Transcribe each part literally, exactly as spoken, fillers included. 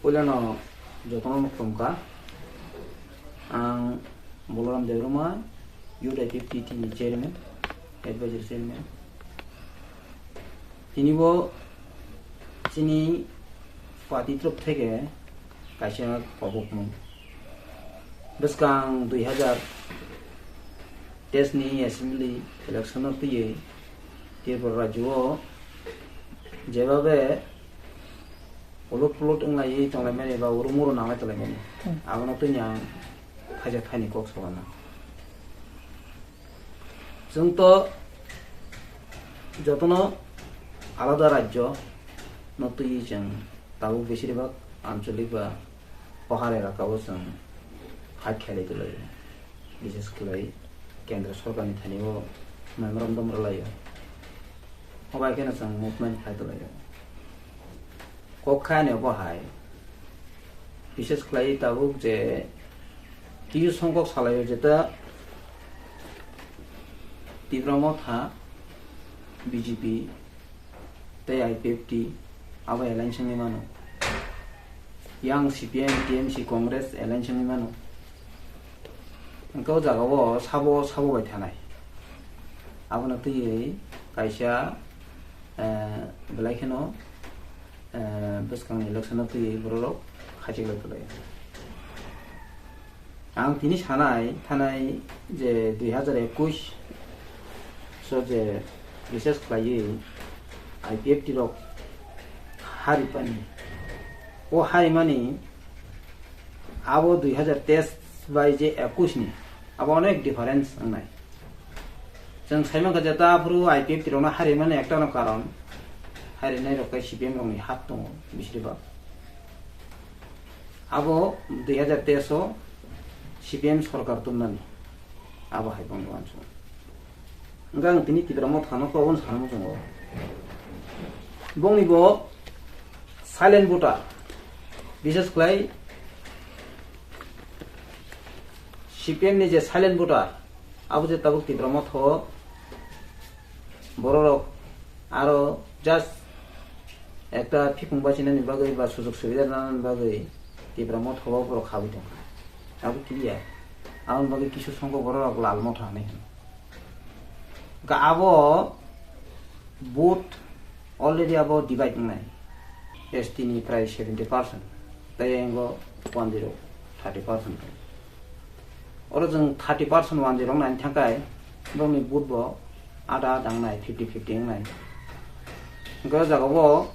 Puilano jotono khulumkha. Ang Balaram Debbarma, Youth I P F T ni chairman, advisor chairman. Tini bo chini party torof theke kaisa kobokmung. Bwskang dui hazar teis ni assembly election no twiwi Tripura rajyo o jebabe ulut pulut wnglaiwi tonglaimani ba uru muru nanglai tonglaimani, hmm, abono twiwi ang thaisa thaini kok salana. Chwng to jotono alada rajyo no twiwi chwng tabuk besiribak ancholik ba pohar elaka o chwng hak khelai tonglaio. Bishes khlai kendra sorkarni thani o memorandum rwlaio. Obo hai kheno chwng movement khlai tonglaio. Kok khaini obo hai, bishes khlai tabuk je kisu songkok salaio, jeta Tipra Motha, B J P tei I P F T abo alliance wngwi mano. Yang C P M, T M C, Congress alliance wngwi mano. Hwnkhe o jagao sabo sabo bai thanai. Abono twiwi kaisa, eh, belai kheno, eh, bwskangni election o twiwi bororok khachik lai tonglaio. Ang tini sanai thanai je dui hazar ekush so je research khlaiwi I P F T rok haripani. O harimani abo dui hazar teis bai je ekush ni abo onek difference wngnai. Chwng saimankha je ta aphuru I P F T rokno harimani ektano karon, harinai rok khe C P M rokni hat tongo bisiribak. Abo dui hazar teis o C P M sorkar tubunani abo hai bongni uansukmung. Hwnkhe ang tini Tipra Mothano kok wan sana muchungo. Bongni bo silent voter, bishes khlai C P M ni je silent voter, abo je tabuk Tipra Motha o bororok aro just ekta phikung bachinani bagwi ba sujog subida nanani bagwi Tipra Motha o borok habwi tongkha. Abo clear. Aboni bagwi kisu songkok bororok Lal Motha hinwi hino. Hwnkhe abo vote already abo divide wngnai. S T ni prai seventy percent, tei ayang o one zero thirty percent. Oro chwng thirty percent one zero wngnai thangkhai, borokni vote bo ada ada wngnai, fifty fifty wngnai. Hwnkhe o jaga o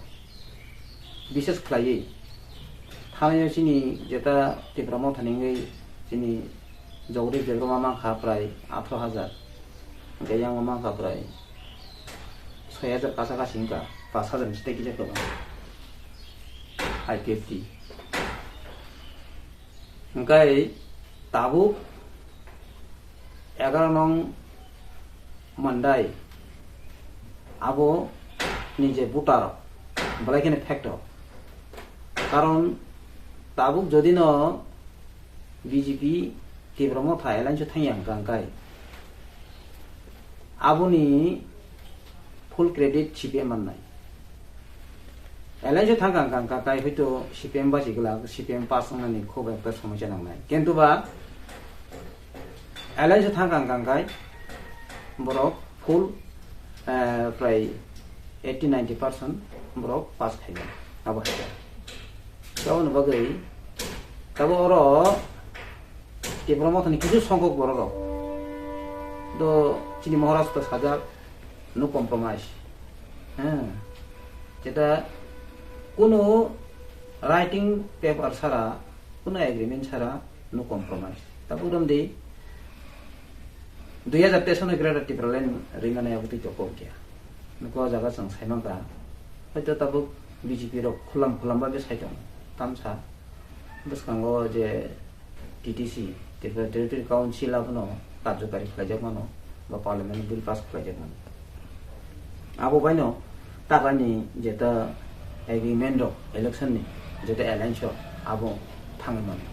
bishes khlaiwi thani o chini jeta Tipra Motha ni wngwi chini Jagadish Debbarma mankha prai atharo hajar, hwnkhe yang o mankha prai soi hajar kacha kachi wngkha, pash hajar ni site kisa kwbang I P F T. Hwnkhe tabuk egaroh nong Mandai abo ni je voter rok belai kheno factor. Karon tabuk jodi no B J P Tipra Motha alliance o thangya hwnkha hwnkhe aboni full credit C P M mannai. Alliance o thangkha hwnkha hwnkha khe hoito C P M basi glak, C P M pass wngnani khub ekta somosa nangnai. Kintu ba alliance o thangkha hwnkha hwnkha khe borok full, eh, prai eighty ninety percent borok pass khaijak. Abo hai khe. Aboni bagwi tabuk oro Tipra Mothani kisu songkok borok rok do chini Maharaj to sajak, no compromise. Heh. Jeta kunu writing paper sara, kunu agreement sara, no compromise. Tabuk romdi dui hazar teis no Greater Tipraland rimani abo twi tokok ya. Nukho o jaga chwng saimankha. Hoito tabuk B J P rok khulam khulam bagwi saitongo. Tamsa bwskango je T T C, Tripura Territory Council abono karjokari khlaijak mano, ba Parliament bill pass khlaijak mano. Abo baino takani jeta agreement rok election ni jeta alliance rok abo thangwi mano.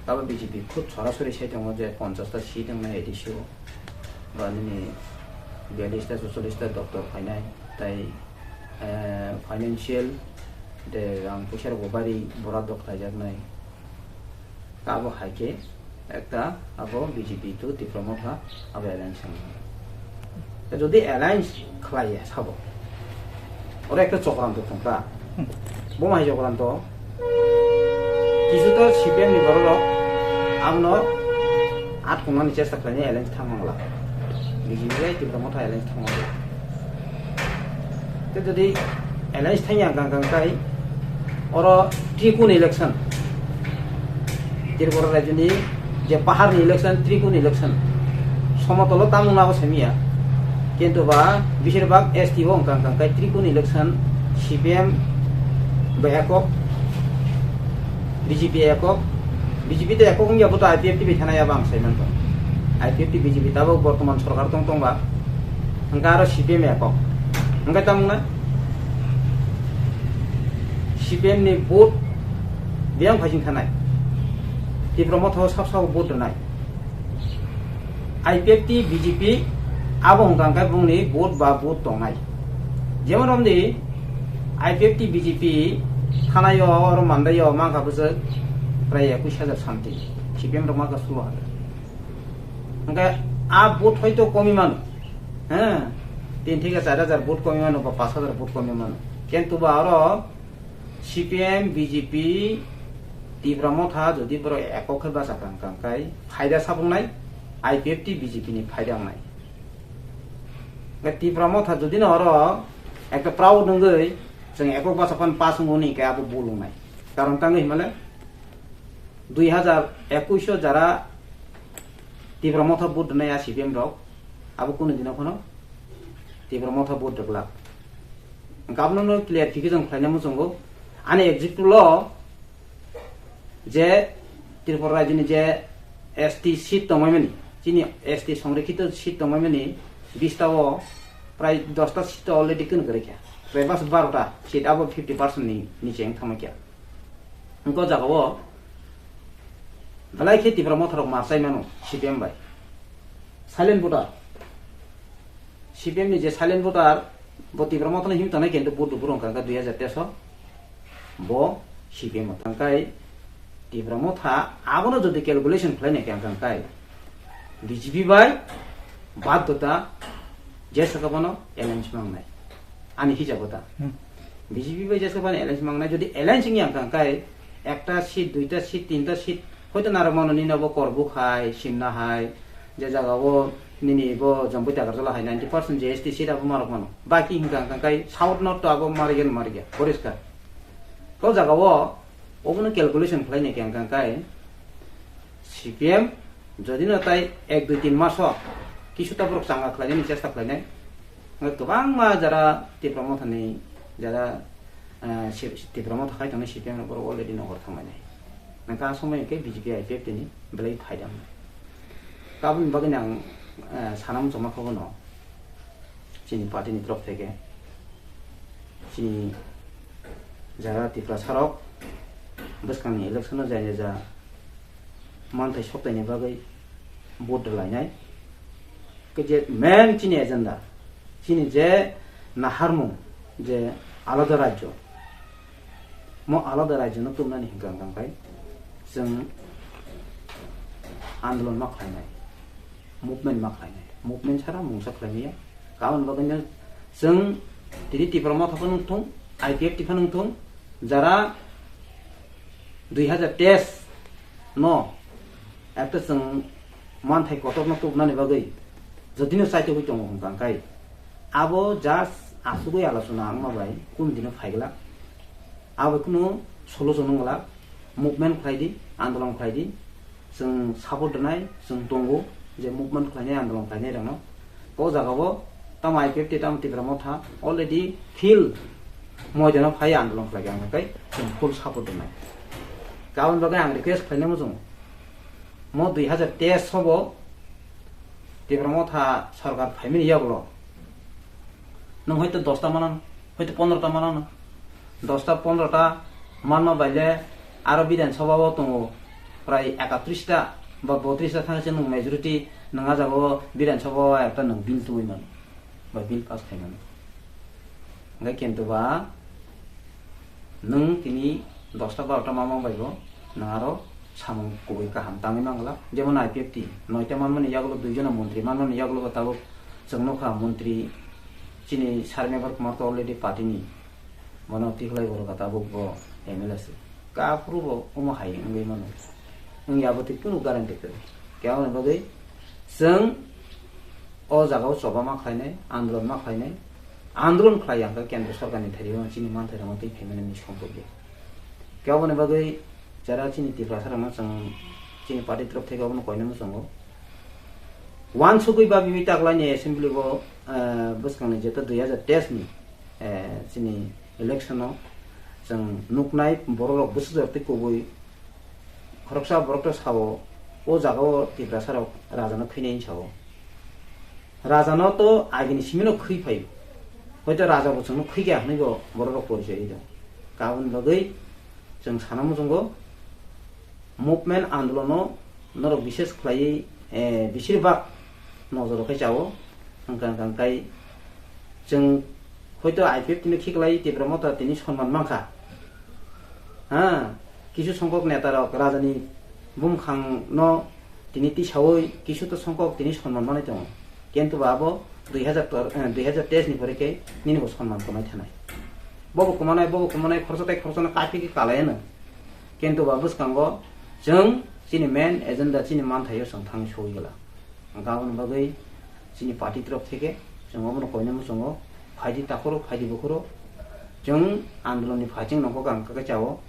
Tabo B J P khud sorasori sai tongo je ponchash ta seat wngnai A D C o, ba nini biyallish ta, chuchollish ta doctor phainai, tai, eh, financial De ang puisa rok bo bari borat dok khlaijaknai. Abo hai khe ekta abo B J P to Tipra Motha abo alliance wng. Te jodi alliance khlai ya sabo, oro ekta chokranto thung kha. Bo mai chokranto? Kisu to C P M ni borok rok abono at kongmani chesta khlainai alliance thang mangla. B J P bai Tipra Motha alliance thang mangla. Te jodi alliance thang yang kang kang kai, oro trikun election, Tripura rajyoni je paharni election, trikun election, somotolo tamung nabo semiya. Kintu ba besirbag S T o wng kang kang kai trikun election C P M bai ekok, B J P ekok, B J P to ekok wngya bo to I P F T bai thana ya ba ang sai manto. I P F T B J P tabok bortoman sorkar tong tong ba, hwnkhe aro C P M ekok. Hwnkhe tamung na C P M ni vote biyang phaising thanai. Tipra Motha o sab sabo vote rwnai. I P F T B J P abo hwnkha hwnkhe bongni vote ba vote tongnai. Jemon romdi I P F T B J P thanaio oro mandaio mankha bwswk prai ekush hajar something, C P M rok mankha sulo hajar. Hwnkhe a vote hoito komi mano, he, tin theke char hajar vote komi mano ba panch hajar vote komi mano. Kintu ba oro C P M, B J P, Tipra Motha jodi borok ekok khe bacha kang kang kai phaida sabuknai, I P F T B J P ni phaida wngnai. Hwnkhe Tipra Motha jodi no oro ekta proud wngwi chwng ekok bacha pan pass wngwi hwnkhe abo bul wngnai. Karon tangwi himale dui hajar ekush o jara Tipra Motha vote rwnai a C P M rok, abo kunu dino phano Tipra Motha vote rwglak. Hwnkhe abono clarification khlaina muchungo. Ani example o je Tripura rajyoni je S T seat tongmani, chini S T songrikkhito seat tongmani bista o prai dosta seat already kunu kwrwi kha. Prai bas barota seat abo fifty percent ni niche wng thangma kha. Hwnkhe o jaga o belai khe Tipra Motha rok ma chai mano C P M bai. Silent voter. C P M ni je silent voter, bo Tipra Motha no him tongnai kintu vote rwphuru wngkha dui hajar teis o. Bo C P M o thangkai Tipra Motha abono jodi calculation khlainai khe wngkha kai B J P bai baddhota je sakha bono alliance mangnai. Ani hisabo ta. Hmm. B J P bai jesa bani alliance mangnai, jodi alliance wngya wngkha kai ekta seat, duita seat, tinta seat, hoito narwk mano nini abo Korbuk hai, Simna hai, je jaga o nini bo Jambui Takarjala hai ninety percent J S T seat abo marwk mano. Baki hwnkha wngkha kai South North to abo marigya na marigya, poriskar. To jaga o obono calculation khlainai khe wngkha kai C P M jodi no tai ek dui tin mas o kisu ta borok changa khlainani chesta khlainai. Hwnkhe kwbangma jara Tipra Mothani jara, eh, si-, Tipra Motha khai tongnai C P M rok borok already nokbar thanglainai. Hwnkhe a somoi hwnkhe B J P I P F T ni belai phaida wngnai. Aboni bagwi ang, eh, sana muchungma khe bono chini party ni torop theke chini jara Tiprasa rok bwskangni election o jani ja manthai soktaini bagwi vote rwlainai. Khe je main chini agenda, chini je naharmung je alada rajyo, mo alada rajyo no tubunani hwnkha hwnkha khe chwng andolon ma khlainai, movement ma khlainai, movement sara mungsa khlaimaya. Aboni bagwi no chwng tini Tipra Motha phano wngthung, I P F T phano wngthung, jara dui hajar teis no ekta chwng manthai kotor no tubunani bagwi jodi no chaitugwi tongo hwnkha khe abo just asugwi alochona wngma bai kunu dino phaiglak. Abo kunu solution wngla, movement khlai di, andolon khlai di, chwng support rwnai, chwng tongo je movement khlainai, andolon khlainai rokno. O jaga o tamo I P F T tamo Tipra Motha already field moidano phai andolon khlai kha, hwnkhe chwng full support rwnai. Aboni bagwi ang request khlainai muchungo, mo dui hajar teis o bo Tipra Motha sorkar phaimani yagulo nwng hoito dosta manano, hoito pondrota manano. Dosta pondrota manma baile aro Bidhan Sabha o tongo prai ekatris ta ba botris ta thangse nwng majority nwng a jaga o Bidhan Sabha o ekta nwng bill tubui mano ba bill pass khai mano. Hwnkhe kintu ba Nwng tini dosta barota mamang bai bo nwng aro samung kubui kaham tangwi mangla. Jemon I P F T noita manmani yagulo duijono montri manmani yagulo bo tabuk chwng nukha montri chini Sir Mevar Kumar to already party ni bono tikhlai borok tabuk bo M L A se. Kaphuru bo omo hai wngwi mano. Wngya bo twi kunu guarantee kwrwi. Khe aboni bagwi chwng o jagao choba ma khlainai, andolon ma khlainai, andolon khlai ya hwnkhe kendra sorkarni thairio chini manthai rokno twi phaimani ni sompo ya. Khe aboni bagwi jara chini Tiprasa rokno chwng chini party torop theke abono koinai muchungo. Wansugwi ba bibi taklaini assembly o, eh, bwskangni jeto dui hajar teis ni, eh, chini election o chwng nuknai borok rok bwsajor twi kubui khoroksa borok to sao, o jaga o Tiprasa rok raja no khwinai sao. Raja no to agini simi no khwi phaio. Hoito raja bo chwngno khwi kha hwnwi bo borok rok porichoi ri do. Kabun bagwi chwng sana muchungo movement andolono norok bishes khlaiwi, eh, bisir bak nojoro khai chao. Hwnkha hwnkha khai chwng hoito I P F T no khiklai Tipra Motha tini sonman mankha. Ha, kisu songkok neta rok rajani bumkhang no tini tisaui kisu to songkok tini sonman manwi tongo. Kintu ba abo dui hajar tor-, eh, dui hajar teis ni pore khe nini bo sonman tongnai thanai. Bobo kumanai, bobo kumanai khorsa tei khorsa no kaiphi khe kalai ano. Kintu ba bwskango chwng chini main agenda chini manthaio chwng thangwi sogwi gala. Hwnkha aboni bagwi chini party torop theke chwng obono koinai muchungo phaidi takhoro phaidi bukhoro chwng andolonni phaiching nongkho ang khe chao.